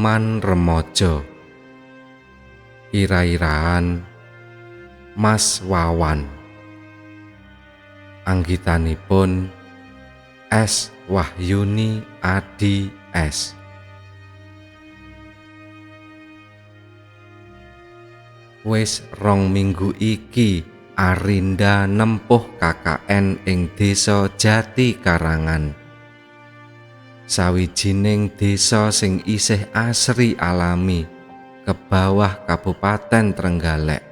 Roman Remaja. Ira-iraan Mas Wawan. Anggitanipun S. Wahyuni Adi S. Wis 2 minggu iki Arinda nempuh KKN ing Desa Jati Karangan. Sawijining desa sing isih asri alami ke bawah Kabupaten Trenggalek.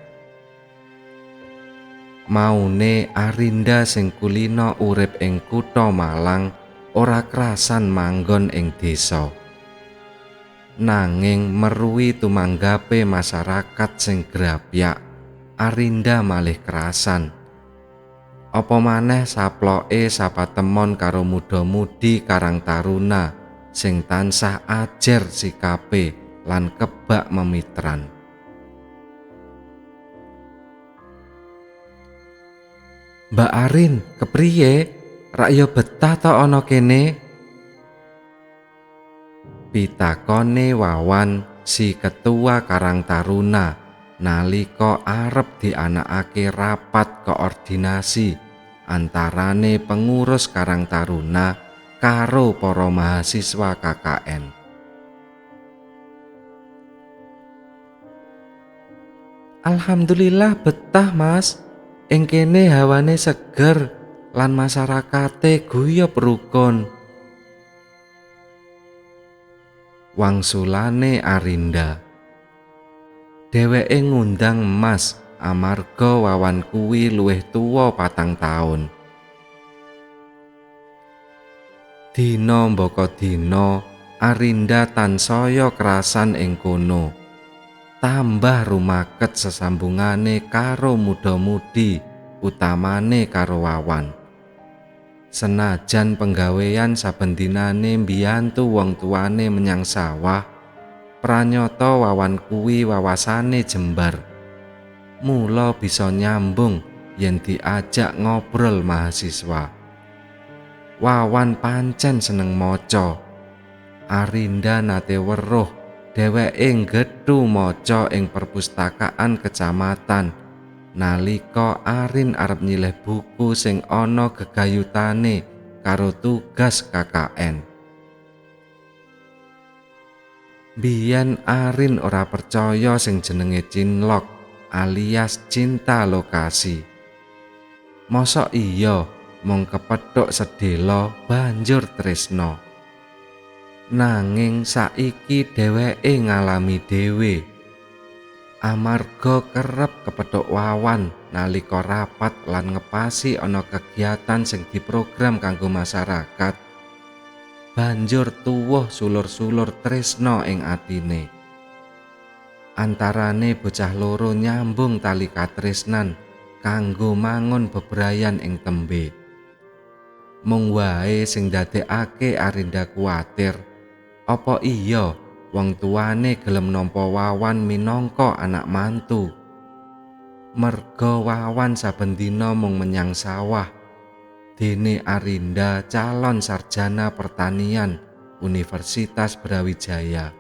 Maune Arinda sing kulina urip ing kutha Malang ora krasan manggon ing desa. Nanging meruhi tumanggape masyarakat sing grapyak, Arinda malih krasan. Apa maneh saploke sapatemon karo muda-mudi Karang Taruna sing tansah ajer sikape lan kebak memitran. Mbak Arin, kepriye? Rak ya betah to ana kene? Pitakone Wawan si ketua Karang Taruna nalika arep dianakake rapat koordinasi antarane pengurus Karang Taruna karo para mahasiswa KKN. Alhamdulillah betah, Mas. Ing kene hawane seger lan masyarakate guyub rukun. Wangsulane Arinda. Dheweke ngundang Mas amarga Wawan kuwi luwih tuwa 4 taun. Dina mbaka dina Arinda tansaya krasan ing kono. Tambah rumaket sesambungane karo muda-mudi, utamane karo Wawan. Senajan penggawean saben dinane mbiyantu wong tuane menyang sawah, pranyata Wawan kuwi wawasane jembar. Mula bisa nyambung yen diajak ngobrol mahasiswa. Wawan pancen seneng maca. Arinda nate weruh dheweke nggethu maca ing perpustakaan kecamatan nalika Arin arep nyilih buku sing ana gegayutane karo tugas KKN. Biyen Arin ora percaya sing jenenge cinlok alias cinta lokasi. Mosok iya mung kepethuk sedhela banjur tresna. Nanging saiki dheweke ngalami dhewe. Amarga kerep kepethuk Wawan nalika rapat lan ngepasi ana kegiatan sing diprogram kanggo masyarakat, banjur tuwuh sulur-sulur tresna ing atine. Antarane bocah loro nyambung tali katresnan kanggo mangun bebrayan ing tembe. Mung wae sing ndadekake Arinda kuwatir, apa iya wong tuane gelem nampa Wawan minangka anak mantu? Merga Wawan saben dina mung menyang sawah. Dene Arinda calon sarjana pertanian Universitas Brawijaya.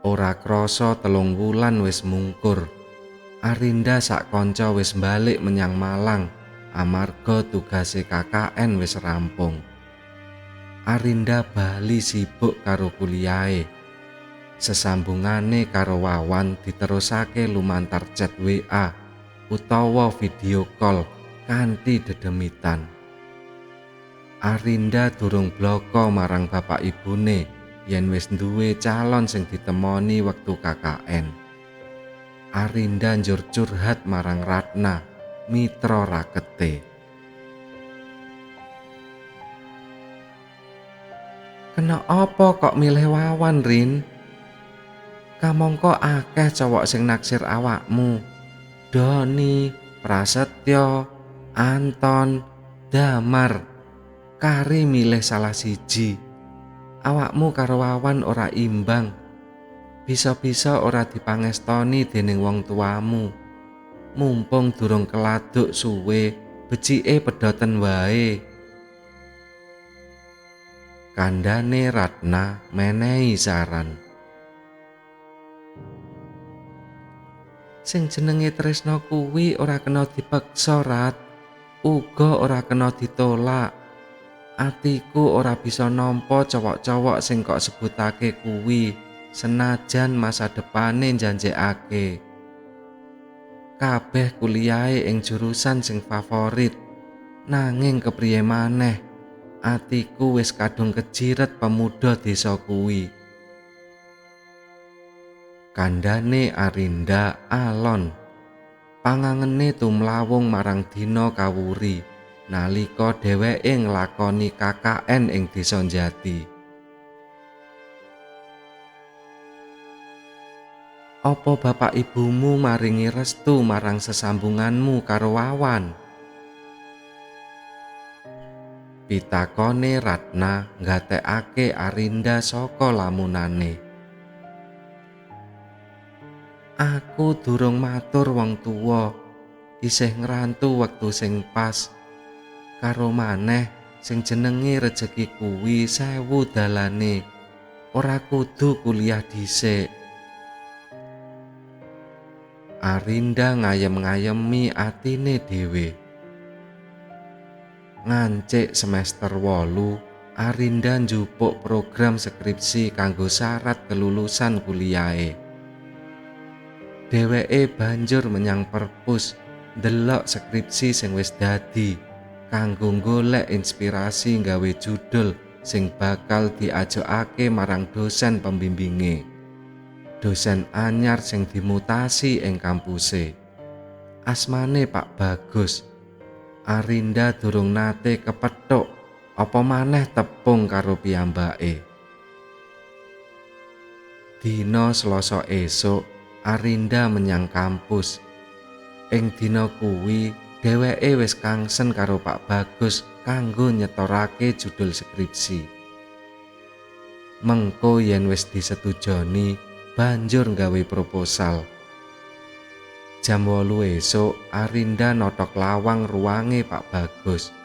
Ora krasa 3 wulan wis mungkur. Arinda sak kanca wis balik menyang Malang amarga tugase KKN wis rampung. Arinda bali sibuk karo kuliahe. Sesambungane karo Wawan diterusake lumantar chat WA utawa video call kanthi dedemitan. Arinda durung blaka marang bapak ibune yen wis duwe calon sing ditemoni wektu KKN. Arinda njur curhat marang Ratna, mitra rakete. Kena apa kok milih Wawan, Rin? Kamangka akeh cowok sing naksir awakmu. Doni, Prasetyo, Anton, Damar. Kari milih salah siji. Awakmu karo Wawan ora imbang. Bisa-bisa ora dipangestoni dening wong tuamu. Mumpung durung keladuk suwe, becike pedoten wae. Kandhane Ratna menehi saran. Sing jenenge tresna kuwi ora kena dipeksa, Rat. Uga ora kena ditolak. Atiku ora bisa nampa cowok-cowok sing kok sebutake kuwi, senajan masa depane njanjekake. Kabeh kuliahe ing jurusan sing favorit. Nanging kepriye maneh, atiku wis kadung kejiret pemuda desa kuwi. Kandhane Arinda alon. Pangangene tumlawung marang dina kawuri nalika dheweke nglakoni KKN ing Desa Jati. Apa bapak ibumu maringi restu marang sesambunganmu karo Wawan? Pitakone Ratna nggatekake Arinda saka lamunane. Aku durung matur wong tuwa, isih ngrantu wektu sing pas. Karo maneh sing jenenge rejeki kuwi sewu dalane, ora kudu kuliah dhisik. Arinda ngayem-ngayemi atine dhewe. Ngancik semester 8, Arinda njupuk program skripsi kanggo syarat kelulusan kuliahe. Dheweke banjur menyang perpus ndelok skripsi sing wis dadi kanggo golek inspirasi nggawe judul sing bakal diajokake marang dosen pembimbinge. Dosen anyar sing dimutasi ing kampuse. Asmane Pak Bagus. Arinda durung nate kepethuk apa maneh tepung karo piyambake. Dina Selasa esuk Arinda menyang kampus. Ing dina kuwi dheweke wis kangsen karo Pak Bagus kanggo nyetorake judul skripsi. Mengko yen wis disetujoni banjur nggawe proposal. Jam 8 esuk Arinda notok lawang ruange Pak Bagus.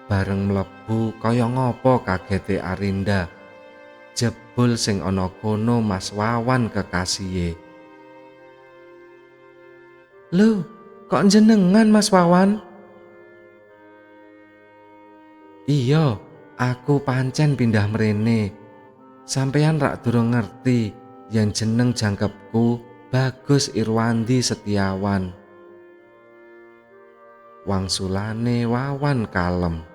Bareng mlebu kaya ngapa kagete Arinda. Jebul sing ana kono Mas Wawan kekasihe. Lho, kok jenengan Mas Wawan? Iya, aku pancen pindah mrene. Sampeyan rak durung ngerti yen jeneng jangkepku Bagus Irwandi Setiawan. Wangsulane Wawan kalem.